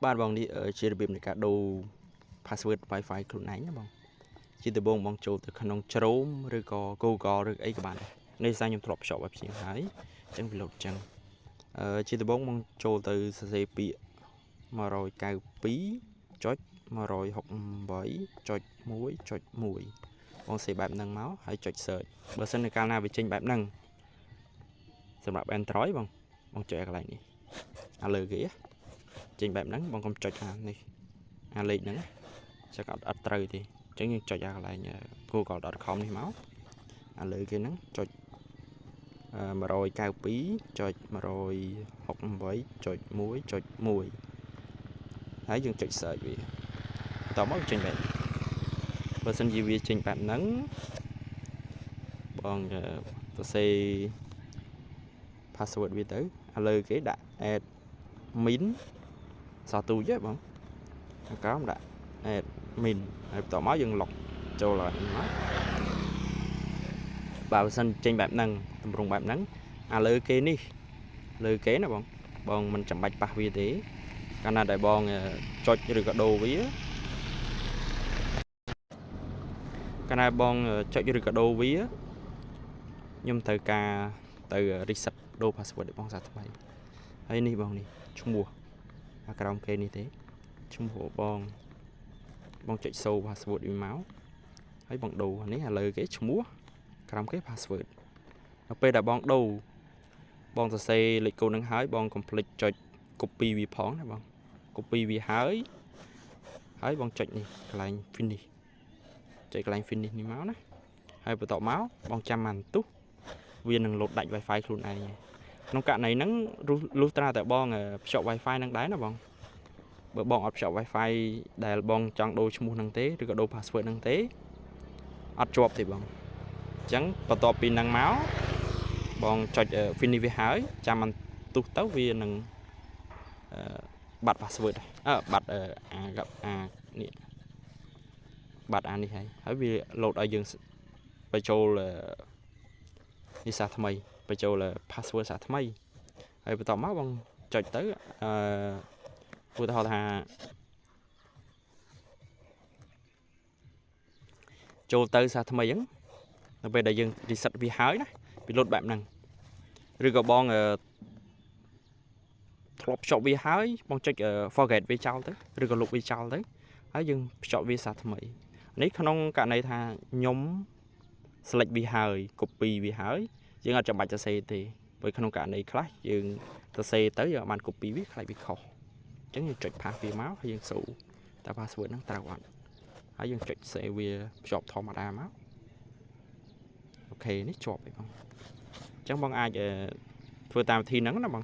បាទបងនេះជារបៀបនៃការដូរ password Wi-Fi ខ្លួនឯងណាបងជាដំបូងបងចូលទៅក្នុង Chrome ឬក៏ Google ឬអីក៏បានដែរនេះសារខ្ញុំធ្លាប់ភ្ជាប់ឲ្យភ្ញៀវហើយអញ្ចឹងវាលោតអញ្ចឹងជាដំបូងបងចូលទៅសរសេរពាក្យ 192.168.1.1 បងសេបែបហ្នឹងមកហើយចុច search បើសិននៅកាលណាវាចេញបែបហ្នឹងសម្រាប់ Android បងបងចុចកន្លែងនេះអាលើគេចេញបែបហ្នឹងបងកុំចុចអានេះអាលេខហ្នឹងចឹងអត់ត្រូវទេអញ្ចឹងយើងចុចអាកន្លែង google.com នេះមកអាលើគេហ្នឹងចុច 192.168.1.1 ហើយយើងចុច search វាបន្តមកចេញបែបបើសិនជាវាចេញបែបហ្នឹងបងសរសេរ password វាទៅឥឡូវគេដាក់ admin សោះទូចហ៎បងខាងក្រោមដាក់ admin ហើយបន្តមកយើង log ចូលហើយមកបាទបើសិនចេញបែបហ្នឹងតម្រង់បែបហ្នឹងអាលើគេនេះលើគេណាបងបងមិនចាំបាច់ប៉ះវាទេកាលណាដែលបងចុចឬក៏ដូរវាកាលណាបងចុចឬក៏ដូរវាខ្ញុំត្រូវការទៅ reset ដូរ password របស់បងសាថ្មីហើយនេះបងនេះឈ្មោះអាក្រោមគេនេះទេឈ្មោះបងបងចុច show password វាមកហើយបងដូរនេះឥឡូវគេឈ្មោះក្រោមគេ password នៅពេលដែលបងដូរបងសរសេរលេខកូដនឹងហើយបង complete ចុច copy វាផងណាបង copy វាហើយហើយបងចុចនេះកន្លែង finish ចុចកន្លែង finish នេះមកណាហើយបន្ទាប់មកបងចាំបានទុះវានឹងលោតដាច់ Wi-Fi ខ្លួនឯងក្នុងករណីហ្នឹងលុះត្រាតែបងភ្ជាប់ Wi-Fi នឹងដែរណាបងបើបងអត់ភ្ជាប់ Wi-Fi ដែលបងចង់ដូរឈ្មោះហ្នឹងទេឬក៏ដូរ password ហ្នឹងទេអត់ជាប់ទេបងអញ្ចឹងបន្ទាប់ពីហ្នឹងមកបងចុច finish វាហើយចាំมันទុះទៅវានឹងបាត់ password បាត់អាអានេះបាត់អានេះហើយហើយវាលោតឲ្យយើងបញ្ចូលនេះសាថ្មីបញ្ចូល password សាថ្មីហើយបន្ទាប់មកបងចុចទៅអឺឧទាហរណ៍ថាចូលទៅសាថ្មីអញ្ចឹងនៅពេលដែលយើង reset វាហើយណាវាលោតបែបហ្នឹងឬក៏បងធ្លាប់ភ្ជាប់វាហើយបងចុច forget វាចោលទៅឬក៏លុបវាចោលទៅហើយយើងភ្ជាប់វាសាថ្មីនេះក្នុងករណីថាខ្ញុំ select វាហើយ copy វាហើយយើងអត់ចាំបាច់សរសេរទេព្រោះក្នុងករណីខ្លះយើងសរសេរទៅយើងបាន copy វាខ្លាចវាខុសអញ្ចឹងយើងចុច paste វាមកហើយយើងសូតើ password ហ្នឹងត្រូវអត់ហើយយើងចុច save វាភ្ជាប់ធម្មតាមកអូខេនេះជាប់ហើយបងអញ្ចឹងបងអាចធ្វើតាមវិធីហ្នឹងណាបង